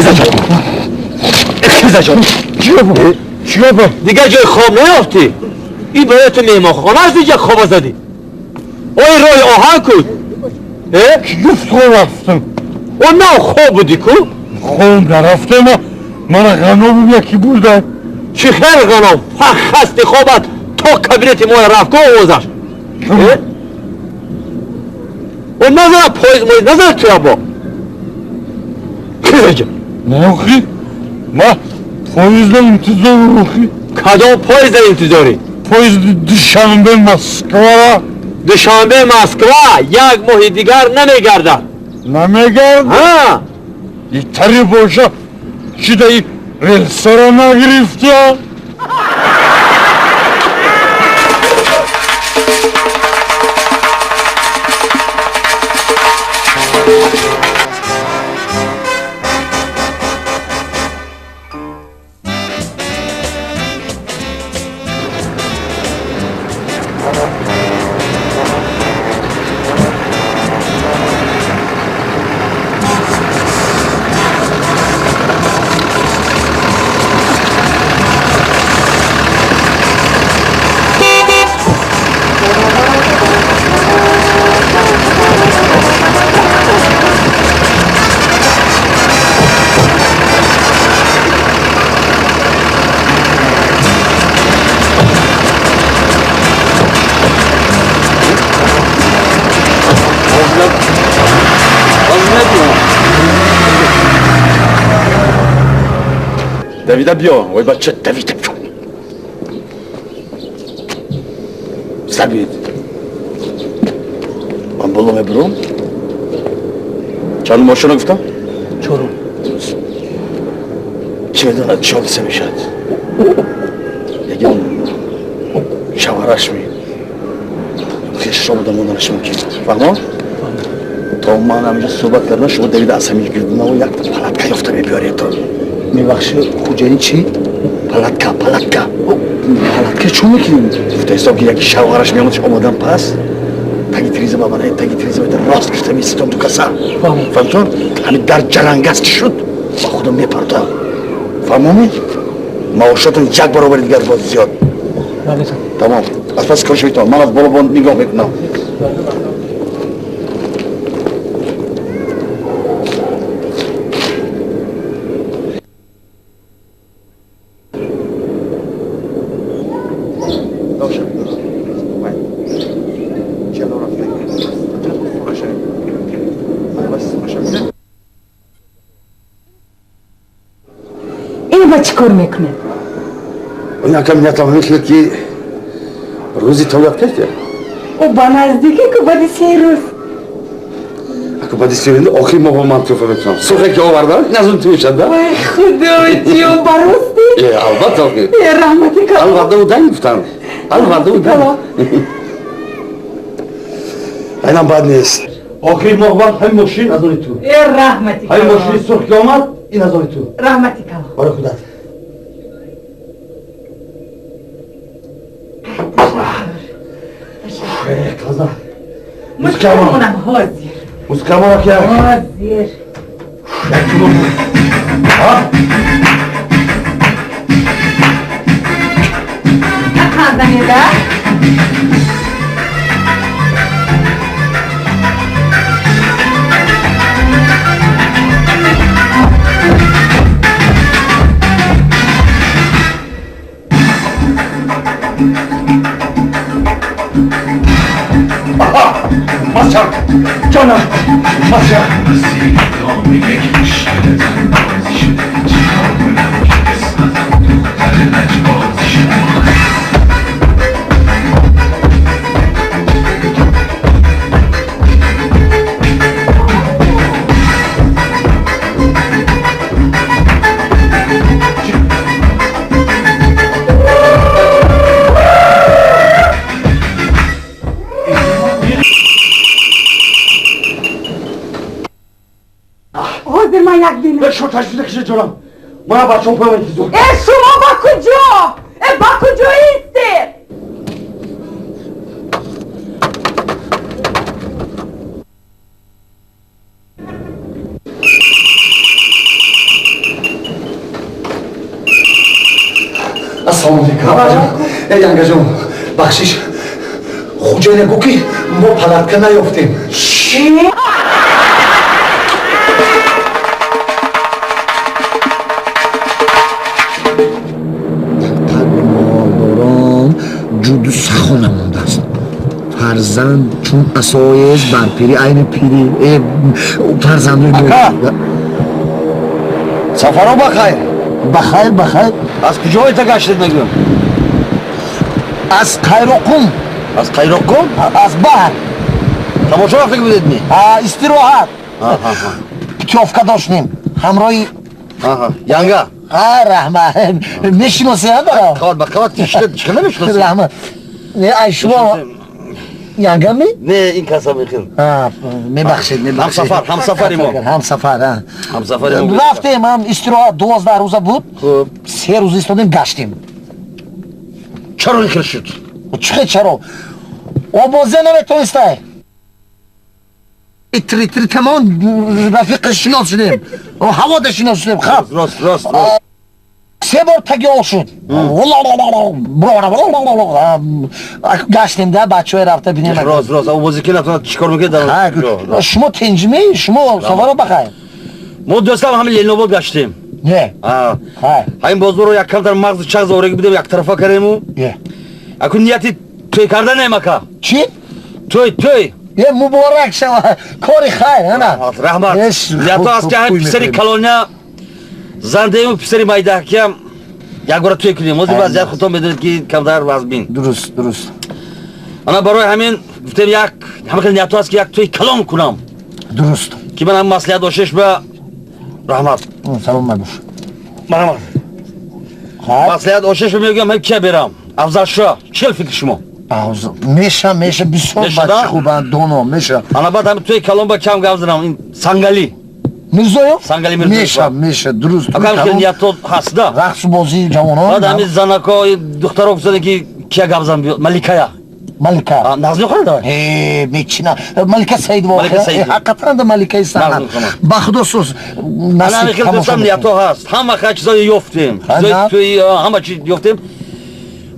Хиза ҷон. Чиё бо? Дигар ҷои хоб наёфтӣ? Ин барои ту меҳмонхона аст, инҷа хоба задӣ. Ой роҳи оҳан ку? Ки гуфт хоб рафтам? О на хоб будӣ ку? Хоб нарафтем, мана ғанобум яки бурда. Чӣ хел ғаном? Фах хасти хобат то кабинети мо рафт ку овозаш. О назара поезд моез назара туя бо. Хиза ҷон. Не охи? Ма поезда интизорам охи. Кадом поезда интизорӣ? Поезди Душанбе Москва. Душанбе Москва як моҳи дигар намегардад. Намегардад? Ҳа. Итари боша чида и рельсара нагирифта? Давида биё, ой бача, Давида биё. Сабит. Ман боло мебурам. Чанд мошина гуфтам? Чорум. Чӣ медонад, чӣ ҳодиса мешавад? Ягон шавҳараш ми. Хешро буда монданаш мумкин. Фаҳмо? То ман ҳаминҷо суҳбат кардам, шумо Давида аз ҳамин гирдунаву як палатка ёфта мебиёред то. Мебахши, хуҷаин чӣ? Палатка, палатка. Палатка чӣ мекунем? Гуфта ҳисоб ки яки шавҳараш меомад, омодан пас таги тиреза ба мана таги тиреза рост гирифта меситом ду каса. Фаҳмтон? Ҳамин дар ҷалангаз чӣ шуд? Ба худо мепартам. Фаҳмомед? Маошотон як баробари дигар боз зиёд. Тамом. Аз пас кор шавитон. Ман аз боло бо нигоҳ мекунам. Чӣ кор мекунем? Якам ниятам ҳамин хел ки рӯзи толият кардя? О ба наздикӣ ку баъди се рӯз. Аку баъди се рӯз охири моҳ ман тӯҳфа мекунам. Сурхе ки овардам, ин аз он ту мешад, да? Вой худоҷон, ба ростӣ? Э, албатта охи. Э, раҳмати калон. Алварда удан гуфтам. Алварда удан. Айнам бад нест. Охири моҳ баъд ҳамин мошин аз они ту. Э, раҳмати калон. Ҳамин мошини сурх ки омад, ин аз они ту. Раҳмати калон. Барои худат. Каза. Мускамонам ҳозир. Мускамона ки ҳозир. Ҳа? Ханданеда? Masya! Canım! Masya! Як Шо ташвиқ кише ҷонам. Мана бачаҳо поям интизор. Э, шумо ба куҷо? Э, ба куҷо истед? Ассалому алейкум. Эй, янгаҷон, бахшиш. Хуҷайна гӯ, ки мо палатка наёфтем. Чӣ? Қалби молдорон ҷуду сахо намондааст. Фарзанд чун асоест бар пирӣ, айни пирӣ. Фарзандои Ака! Сафаро ба хайр. Ба хайр, ба хайр. Аз куҷо ита гаштед, мегӯям? Аз Қайроқум. Аз Қайроқум? Аз баҳр. Тамошо рафта будед ми? Истироҳат. Путёвка доштем ҳамроҳи Янга. Раҳмат. Мешиноси? Қават ба қават чӣ намешиноси? Раҳмат. Не, ай шумо янгами? Не, ин каса мехел. Мебахшед, мебахшед. Ҳамсафар, ҳамсафари мо. Ҳамсафар. Ҳамсафари мо. Рафтем ҳам истироҳат, 12 рӯза буд. Хуб. 3 рӯз истодем, гаштем. Чаро ин хел шуд? Чӣ чаро? Обозе наметонистай. Три три тамом рафиқи шинос шудем, ҳавода шинос шудем, хаб. Рост, рост, рост. Се бор таги об шуд, гаштем да, бачаҳое рафта бинем. Рост, рост. Обозе ки натонад, чӣ кор мекунед? Шумо тинҷмӣ? Шумо сафаро бахайр? Мо дӯстам ҳамин Ленинобод гаштем. Не. Ҳамин бозорро як камтар мағзи чағз ораги будем, яктарафа кардему. Акун нияти тӯй карданем, ака. Чӣ? Тӯй, тӯй. Е, муборак шава, кори хайр, ана. Раҳмат. Нияту аст, ки ҳамин писари калоня зан деему, писари майдаҳкиам якбора тӯй кунем. Ҳозир вазъият худтон медонед, ки камтар вазбин. Дуруст, дуруст. Ана барои ҳамин гуфтем, як ҳама хел нияту аст, ки як тӯи калон кунам. Дуруст. Ки ман ҳам маслиҳат дошеш ба, раҳмат. Саломат бош. Марҳамат. Маслиҳат ошеш ба мегӯям, ҳам кия берам, Афзалшоҳ, чӣ фикри шумо? Меша, меша, бисёр бачи хубанд, доно меша. Ана баъд ҳами тӯи калон ба кам гап занам, ин Сангали. Мирзоев. Сангали Мирзоев. Меша, меша, дуруст. Акам хел ниятот ҳаст да. Рақсу бозии ҷавонон. Баъд ҳами занако, духтаро гуфтанд, ки кия гап зан, Маликая. Малика. Нағз мехонад? Э, мечина. Малика Саидова. Ҳақиқатан да маликаи санъат. Ба худо сӯз. Насиб хел дӯстам ниятҳо ҳаст. Ҳама хел чизои ёфтем. Чизои тӯи ҳама чи ёфтем.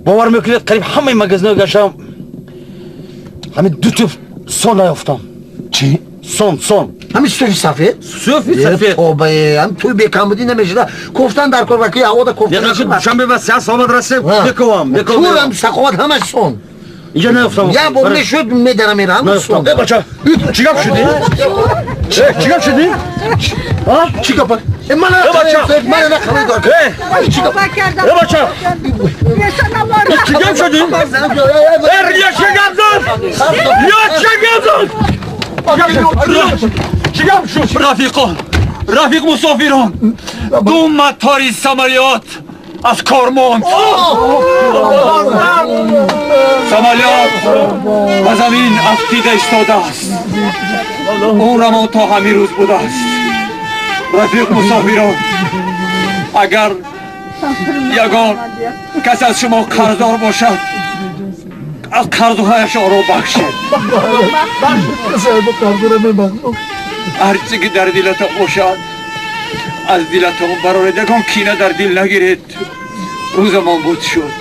Бовар мекунед, қариб ҳамаи магазинҳо гаштам. Ҳамин ду туф сон наёфтам. Чӣ? Сон, сон. Ҳамин сӯфи сафед? Сӯфи сафед. Тоба, ҳам тӯй бекамбудӣ намешуда. Кофтан дар кор, ки ҳавода кофтан. Душанбе ба сеанс омад расем, бековам, бековам. Турам саховат ҳамаш сон. Инҷа наёфтам. Як бор мешуд, медарам, мерам. Э, бача, чӣ гап шудӣ? Э, чӣ гап шудӣ? Чӣ гап? Э, мана, мана нақалидор. Э, чӣ гап? Э, бача, чӣ гап шудӣ? Э, чӣ гап зад? Я чӣ гап зад? Чӣ гап шуд? Рафиқон, рафиқ мусофирон, ду матори самолёт аз кор монд. Самолёт ба замин афтида истодааст. Умрамон то ҳамин рӯз будааст. Рафиқ мусофирон, агар ягон кас аз шумо қарздор бошад, аз қарзҳояш оро бахшед. Ҳарчи ки дар дилатон бошад, аз дилатон бароред, ягон кина дар дил нагиред. Рӯзамон буд шуд.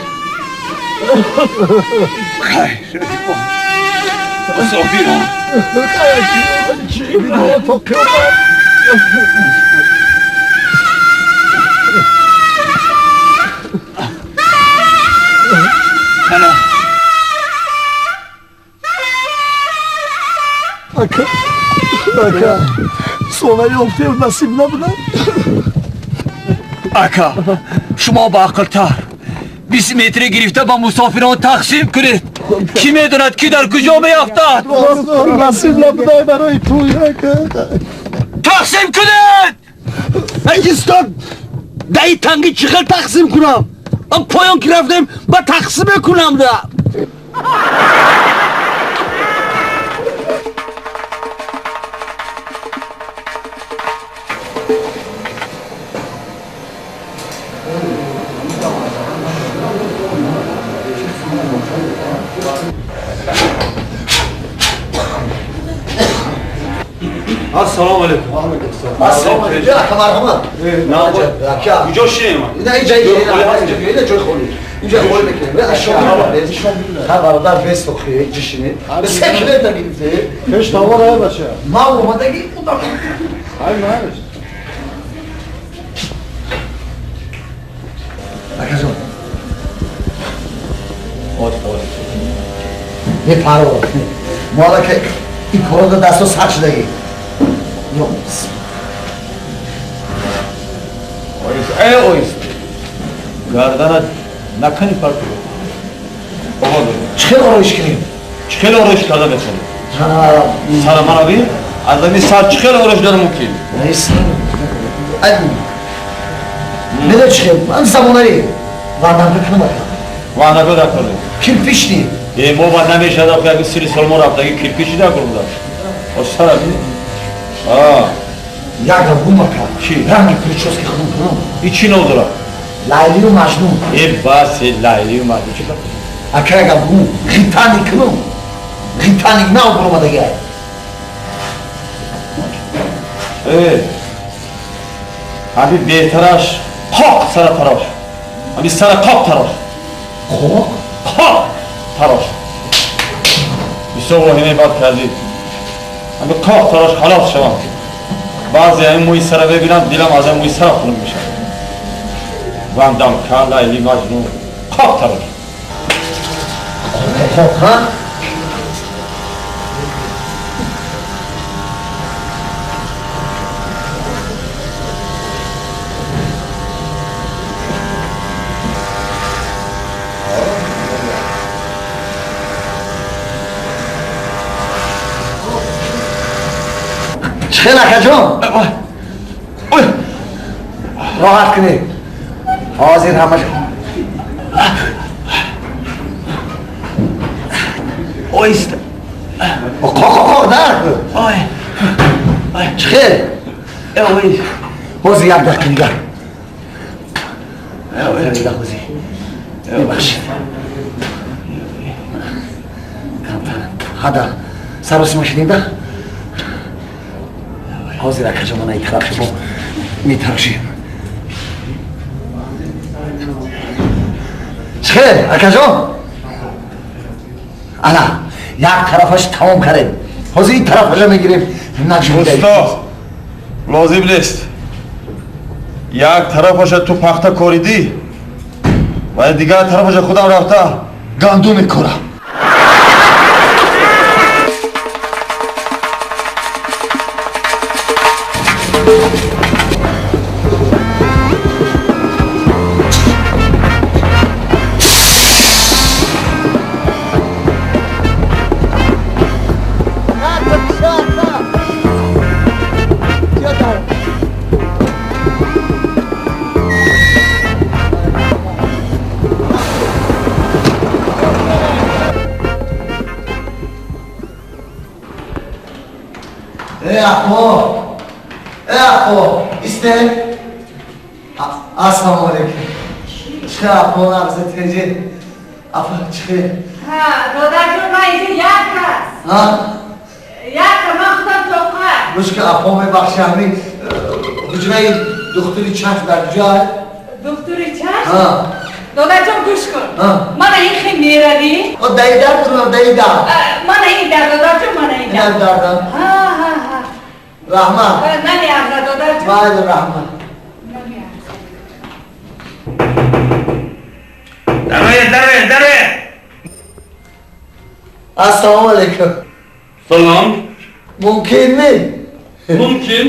Хайр, рафиқон мусофирон. Ана. Ака, ака, сона ёфтем, насиб набуда. Ака, шумо баақлтар, 20 метре гирифта ба мусофирон тақсим кунед. Кӣ медонад, ки дар куҷо меафтад. Насиб набуда барои тӯй, ака. Тақсим кунед. Истод, даи танги чӣ хел тақсим кунам? Ман поён ки рафтем, ба тақсим мекунам да. Ассалому алайкум. Ва алайкум ассалом. Ассалому алайкум. Я марҳамат. Куҷо шинем? Ина инҷа инҷа ҷои холӣ. Инҷа холӣ мекунем. Ха бародар бес охи инҷа шинед. Се килета гирифте. Пеш тавар ай бача. Ма омадаги удам. Ай мааш. Акаҷон. Ош ош. Не паро. Мо аллакай ин корро дар дастҳо сар шудагӣ. Э оист. Гарданат накани парту. Чӣ хел ороиш кунем? Чӣ хел ороиш карда метавонӣ? Сара мана бин, аз ами сар чӣ хел ороиш дода мумкин? Медонӣ чӣ хел? Ман замонави вандака кунам ака. Вандака дар кардем. Кирпични. Э мо ба намешад охи аги сири сол мо рафтаги кирпичи дар курбуда. Ош сара бин. Як гум ака. Чӣ? Ранги прически худам кунам. И чӣ ном дорад? Лайлию Маҷнун. Э бас, Лайлию Маҷнун. Чӣ кор? Ака як гум, ғитаник кунам. Ғитаник нав буромадаги. Э. Ҳами беҳтараш қоқ сара тарош. Ҳами сара қоқ тарош. Қоқ? Қоқ тарош. Бисёр воҳимаи бад кардӣ. Ҳами қоқ тарош халос шавам. Баъзе ҳамин мӯи сара мебинам, дилам аз ҳамин мӯи сара хунук мешавад. Вандам ка Лайли Маҷнун қоқ тарош. Қоқ, ҳа? Чӣ хел акаҷон? Роҳат кунед. Ҳозир ҳамаш. Оист. Қоқ қоқ дар. Ой. Чӣ хел? Ой. Ҳозир як дақиқа дигар. Ҳозир. Мебахшед. Ҳада саросима шудем да? Ҳозир акаҷон мана ин тараф шумо метарошем. Чӣ хел акаҷон? Ана як тарафаш тамом кардем. Ҳозир ин тарафаша мегирем. Усто, лозим нест. Як тарафаша ту пахта коридӣ ва дигар тарафаша худам рафта гандум мекорам. Апо, исте? Ассалому алайкум. Чӣ апо, нағзи теҷи? Апо, чӣ? Ҳа, додарҷон, ман инҷо як аст. Ҳа? Як, ман худам тоқа. Гӯш ки апо, мебахши, ҳамин ҳуҷраи духтури чашм дар куҷо? Духтури чашм? Ҳа. Додарҷон, гӯш кун. Мана ин хел меравӣ? О, даидар кунам, даидар. Мана ин дар, додарҷон, мана ин дар. Ин дарда. Ҳа, ҳа, ҳа. Раҳмат. Намеарзад, додарҷон. Майли, раҳмат. Намеарзад. Дароед, дароед, дароед. Ассалому алайкум. Салом. Мумкин ми? Мумкин.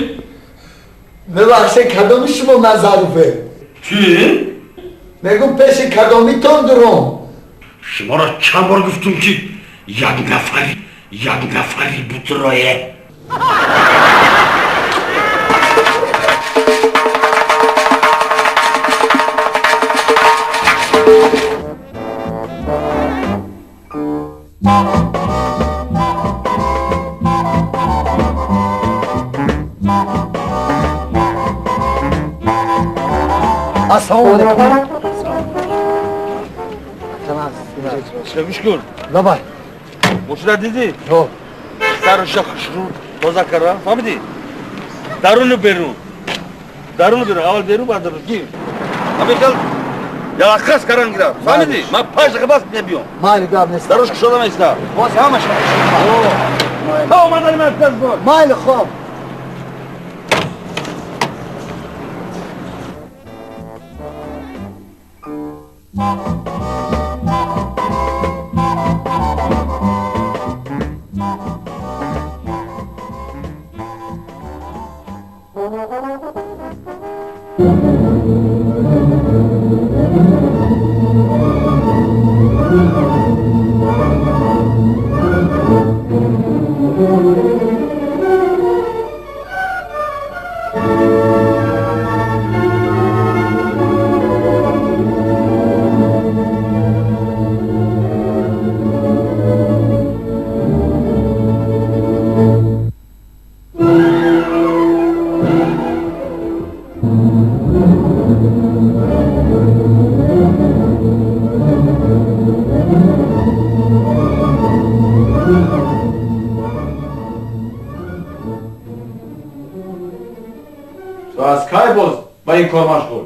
Бибахшед, кадоми шумо назаруфе? Чӣ? Мегум пеши кадомитон дурум. Шуморо чанд бор гуфтум ки як нафари бутрое. Ассалому алайкум. Гӯш кун. Лабай. Мошина дидӣ? Ҳо. Саруша хушрӯ тоза карда, фаҳмидӣ? Даруну берун. Даруну берун. Аввал берун баъд дарун. Гир. Ҳамин хел ялаққас каран гирад. Фаҳмидӣ? Ман 5 дақиқа бас мебиём. Майли, гап нест. Даруш кушода меиста. Боз ҳамаш. То омадани ман тез бош. Майли, хоб. تو از کی باز با این کار مشغول؟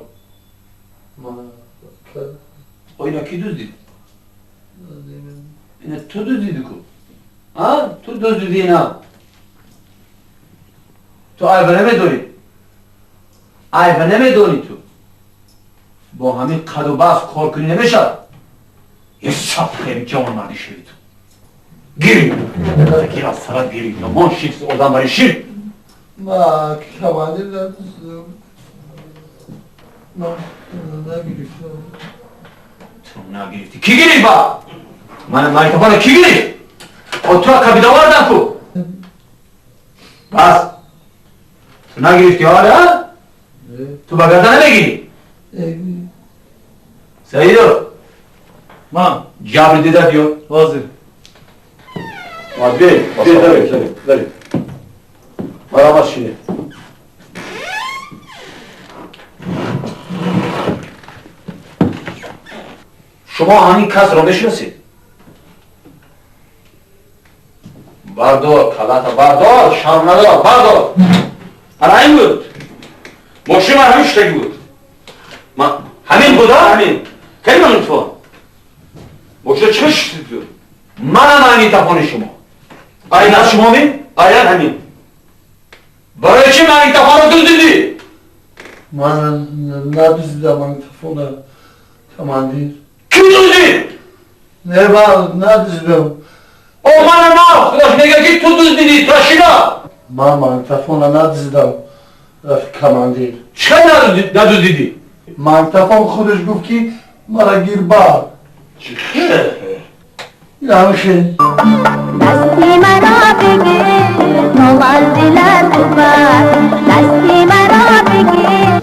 اینا کی دزدید؟ اینا تو دزدیدی کو؟ ها؟ تو دزدیدی اینا؟ تو عیب نمیدونی؟ عیب نمیدونی تو؟ با همین قد و بس کار کنی نمیشد. یه سب جوان مردی شدی تو. گیری گیر از سرت گیری یامان شیکس آدم برای شیر. ما کماندیر ندوستم. ما نگرفتم. تو نگرفتی؟ کی گرفت با؟ من مایکروفون کی گرفت؟ او تو کبیده آوردم کو. بس تو نگرفتی آره؟ تو با گردن نمیگیری؟ سعیدو ما جبر دیده بیو حاضر. بی بی داری داری مرامت شینه. شما همین کس را میشناسید؟ بردار کلات بردار شرم ندار بردار. آره این بود. ماشین من همین شتگی بود. من همین بود؟ همین. خیلی من تو. ماشین چه شدی تو؟ منم همین تفان شما. آینه شما می؟ آینه همین. برای چی من این تفان رو دزدیدی؟ من ندزدیدم من تفان کماندیر. کی دزدید؟ نه من ندزدیدم. او من نه خودش میگه که تو دزدیدی تاشینا. من تفان ندزدیدم رفت کماندیر. چرا ندزدیدی؟ من تفان خودش گفت که مرا گیر بار. چه؟ یعنی خیلی. دستی مرا بگیر تو منزلت بر دستی مرا بگیر.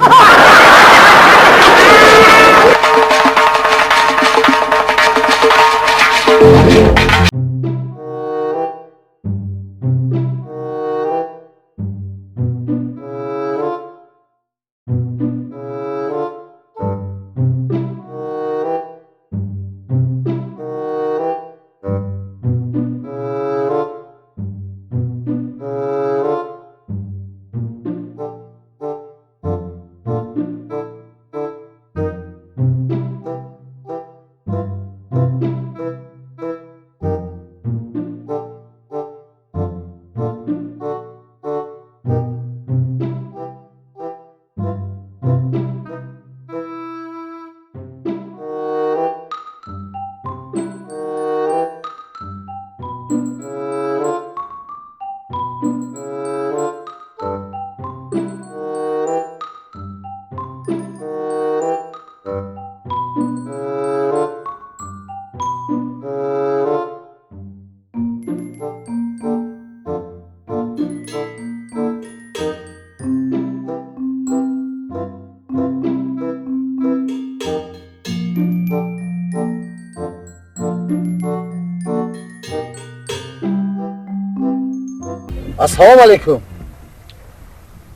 Ассалому алайкум.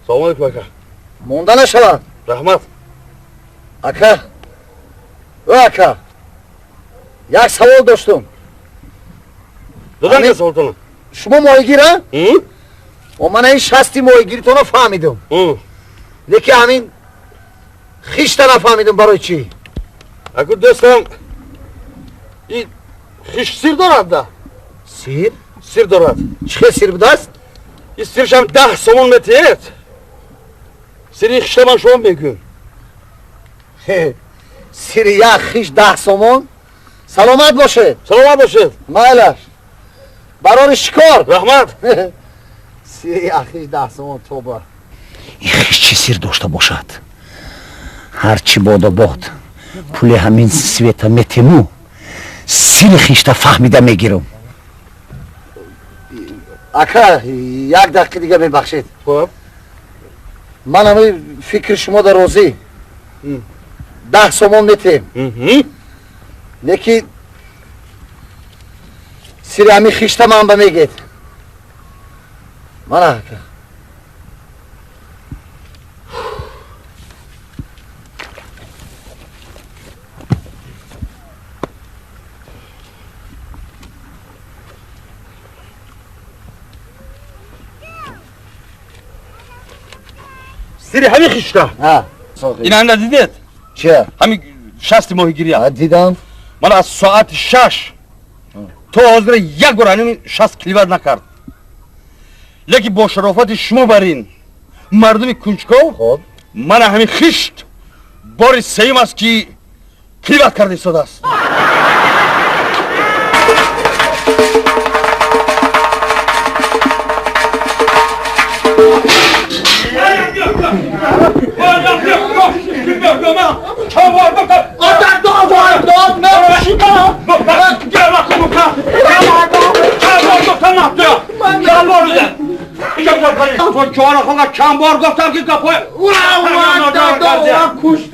Салому алайкум ака. Монда нашавад. Раҳмат. Ака. О ака. Як савол доштум. Додан саволтон. Шумо моҳигир, а? Ман ин шасти моҳигиритонро фаҳмидам. Лекин ҳамин хишта нафаҳмидам барои чӣ? Аку дӯстам, ин хиш сир дорад да? Сир? Сир дорад. Чӣ хел сир будааст? Ин сиршам 10 сомон метиҳед. Сири хишта ман шумо мегӯям. Сири як хиш 10 сомон? Саломат бошед. Саломат бошед. Майлаш. Барори шикор. Раҳмат. Сири як хиш 10 сомон тоба. Ин хиш чӣ сир дошта бошад? Ҳарчи бодо бод пули ҳамин света метему сири хишта фаҳмида мегирам. Ака, як дақиқа дига мебахшед. Хуб. Ман ҳамин фикри шумо дар розӣ. 10 сомон метем. Лекин сири ҳамин хишта ман ба мегед. Мана ака. Сири ҳамин хишта. Ин ҳам надидед? Че? Ҳамин шасти моҳигирия. Дидам. Ман аз соати 6 то ҳозира як бор ҳамин шаст кливат накард. Лекин бо шарофати шумо бар ин мардуми кунҷков мана ҳамин хишт бори сеюм аст ки кливат карда истодааст. چند بار گفتم که گپای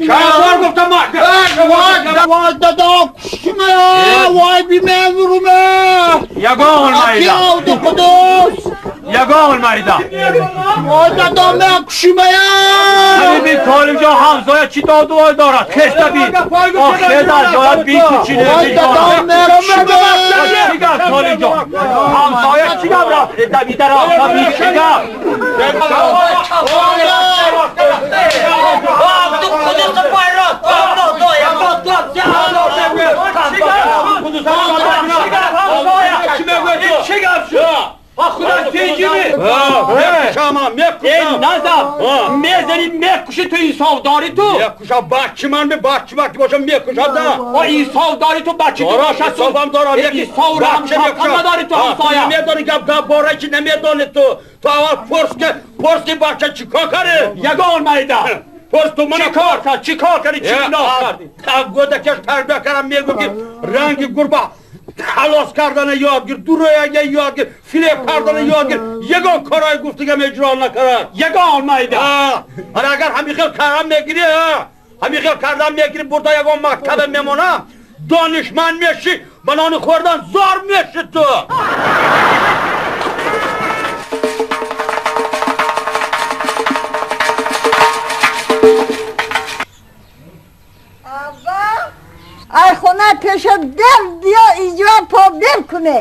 چند بار گفتم وای دادا کشتیمه وای بیمه ورومه یگان مایدا قدوس یگان مایدا وای دادا من کشیمه ببین طالب جان همسایه چی داد وای دارد خسته بی آخه در جایت بی کوچینه وای دادا من کشیمه چی گفت طالب جان همسایه چی گفت رفته دبی در آفتاب بی چی گفت мекуши ту инсофдорӣ ту мекушам бачи ман бачи ки бошам мекушам да инсофдорӣ ту бачи ту инсофам дорам надорӣ ту ҳамсоя намедонӣ гап гап бора чи намедонӣ ту ту аввал пурс ки пурс ки бача чӣ кор кардӣ ягон майда пурс ту мана чӣ кор кард чӣ кор кардӣ чӣ гуноҳ кардӣ гӯдакаш тарбия кардам мегӯ ки ранги гурба халос кардана ёд гир дурояга ёд гир филеб кардана ёд гир ягон корҳои гуфтагам иҷро накард ягон майда ана агар ҳамин хел кардан мегирӣ ҳамин хел кардан мегирӣ бурда ягон мактаба мемонам донишманд мешӣ ба нони хӯрдан зор мешӣ ту. ай хона пеша дев биё иҷро по дев куне.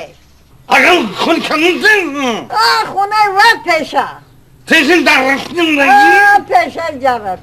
Агар хон канунзин. А хона ва пеша. Тезин дар рафтин. А пеша ҷавоб.